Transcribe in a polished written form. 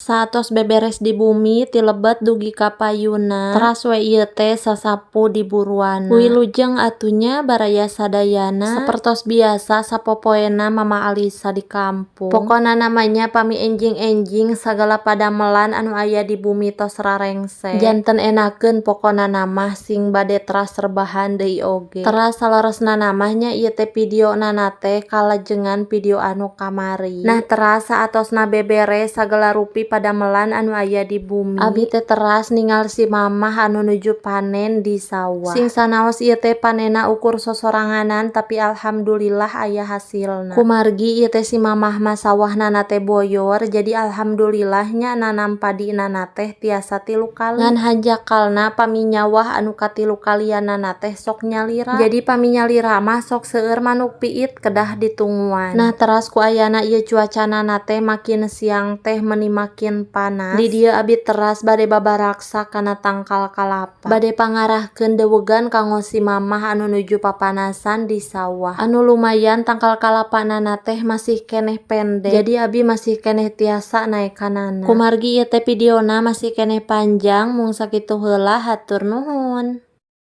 Saatos beberes di bumi ti lebet dugi ka payuna, teras we ieu teh sasapu di buruanna. Wilujeng atuh nya baraya sadayana. Sapertos biasa sapopoena Mama Alisa di kampung. Pokona mah nya pami enjing-enjing sagala padamelan anu aya di bumi tos rarengse. Janten enakeun pokona mah sing bade teras rebahan deui oge. Teras saleresna mah nya ieu teh videona teh kalajengan video anu kamari. Nah, teras saatosna beberes sagala rupi padamelan anu aya di bumi, abi teh teras ningal si Mamah anu nuju panen di sawah. Sing sanaos ieu teh panenna ukur sosoranganan, tapi alhamdulillah aya hasilna. Kumargi ieu teh si Mamah mah sawahna teh boyor, jadi alhamdulillah nya nanam padina teh tiasa tilu kali. Ngan hanjakalna pami nyawah anu katilu kalianana teh sok nyalira. Jadi pami nyalira mah sok seueur manuk piit kedah ditunguan. Nah, teras ku ayana ieu cuacana teh makin siang teh meni makin panas. Di dieu abi teras bade babaraksa kana tangkal kalapa. Bade pangarahkeun deuwegan kanggo si Mamah anu nuju papanasan di sawah. Anu lumayan tangkal kalapana teh masih keneh pendek. Jadi abi masih keneh tiasa naekanana. Kumargi ieu teh videona masih keneh panjang, mung sakitu heula, hatur nuhun.